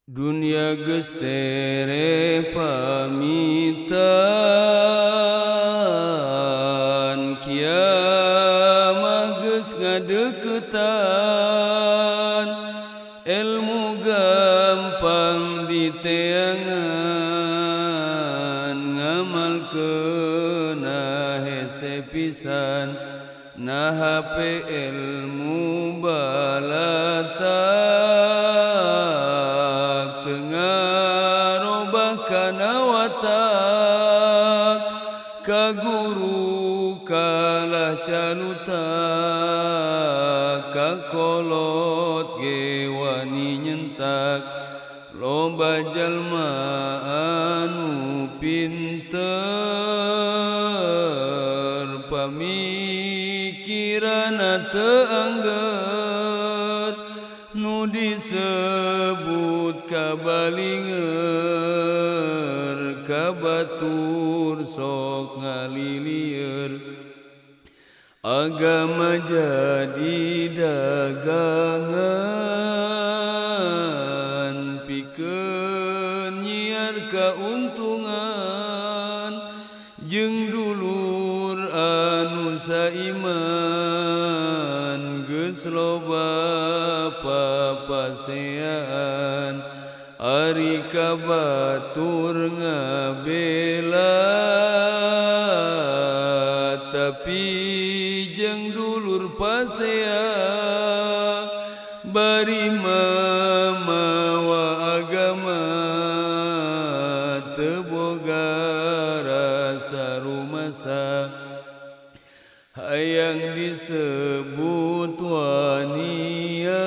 Dunia geus tere pamitan, kiamah geus ngadeukeutan, ilmu gampang diteangan, ngamalkeunna hese pisan, naha pe ilmu balatak teu ngarobah kana watak, ka guru kalah calutak, ka kolot ge wani nyentak, loba jalma anu pinter pamikiranna teu angger, nu disebut kabalinger, ka batur sok ngalilieur, agama jadi dagangan, pikeun nyiar kauntungan, jeung dulur anu saiman, geus loba papasean, ari ka batur ngabela, tapi jeung dulur pasea, bari mamawa agama, teu boga rasa rumasa, hayang disebut wanian,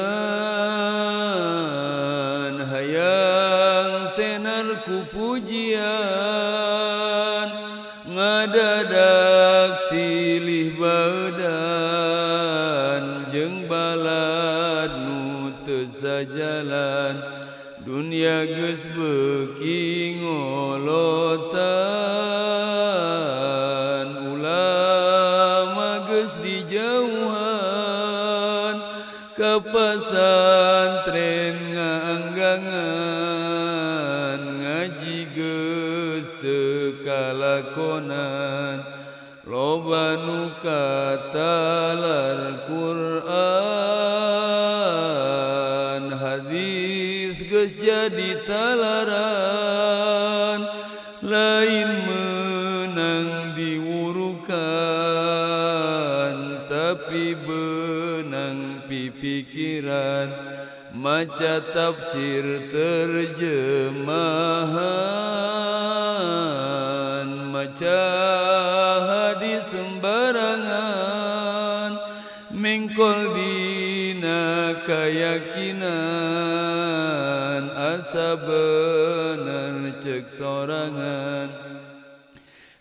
hayang tenar ku pujian, ngadadak silih baeudan, jeung balad nu teu sajalan, dunia geus beuki ngolotan, ulama geus dijauhan, ka pasantren ngaanggangan, ngaji geus teu kalakonan, loba nu katalar Quran, hadis geus jadi talaran, lain meunang diwurukan, tapi beunang pipikiran, maca tafsir terjemahan, maca hadis sembarangan, mengkol dina kayakinan, asa bener cek sorangan,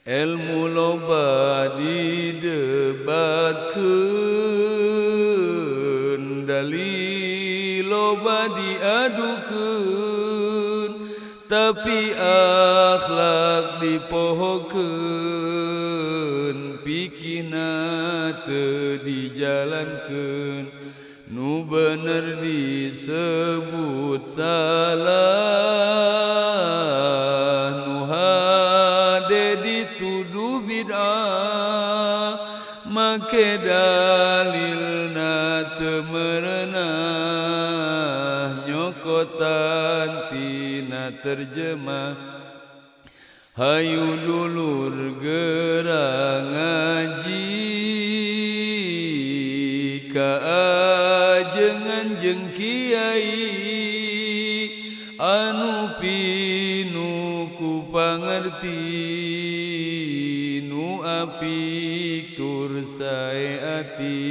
ilmu loba didebatkeun, dalil loba diadukeun, tapi akhlak dipohokeun, pikirna teu dijalankeun, nu bener disebut salah, nu hade dituduh bid'ah, make dalilna teu merenah, nyokotan tina terjemah, hayu dulur geura ngaji, ka ajengan jeung kiai, anu pinu ku pangerti, nu apik tur sae ati,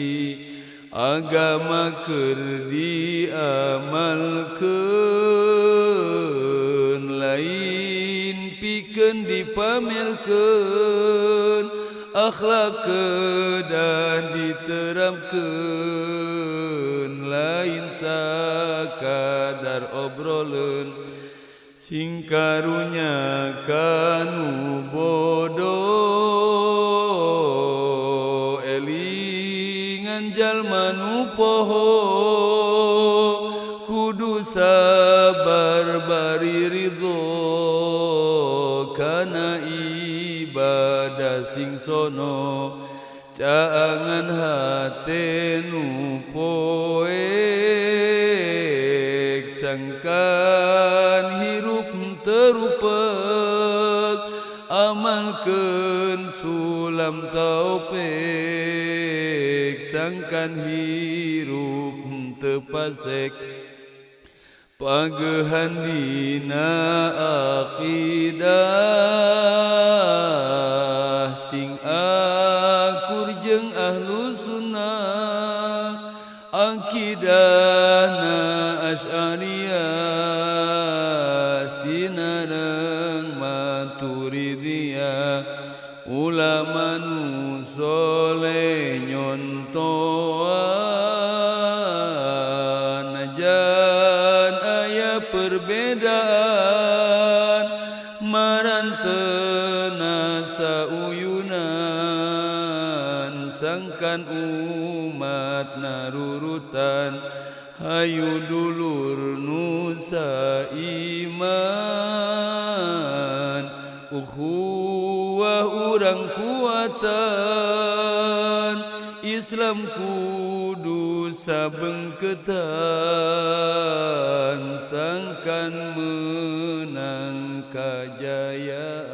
agama keur diamalkeun, lain pikeun dipamerkeun, akhlak kedah diterapkeun, lain sakadar obroleun, sing karunya kanu bodoh, elingan jalma nu poho, kudu sabar bari ridho kana ibadah sing sono caangan hate nu poek sangkan hirup terupek amalkeun sulam taufik sangkan hirup tepasek pagehan dina aqidah sing akur jeung ahlu sunnah akidahna asy'ariyah sinareng maturidiyah ulama nu soleh nyontoan najan aya perbedaan marantena sauyunan sangkan umat narurutan hayu dulur nusa iman ukhuwah urang kuatan Islam kudu sabengketan sangkan menang kajayaan.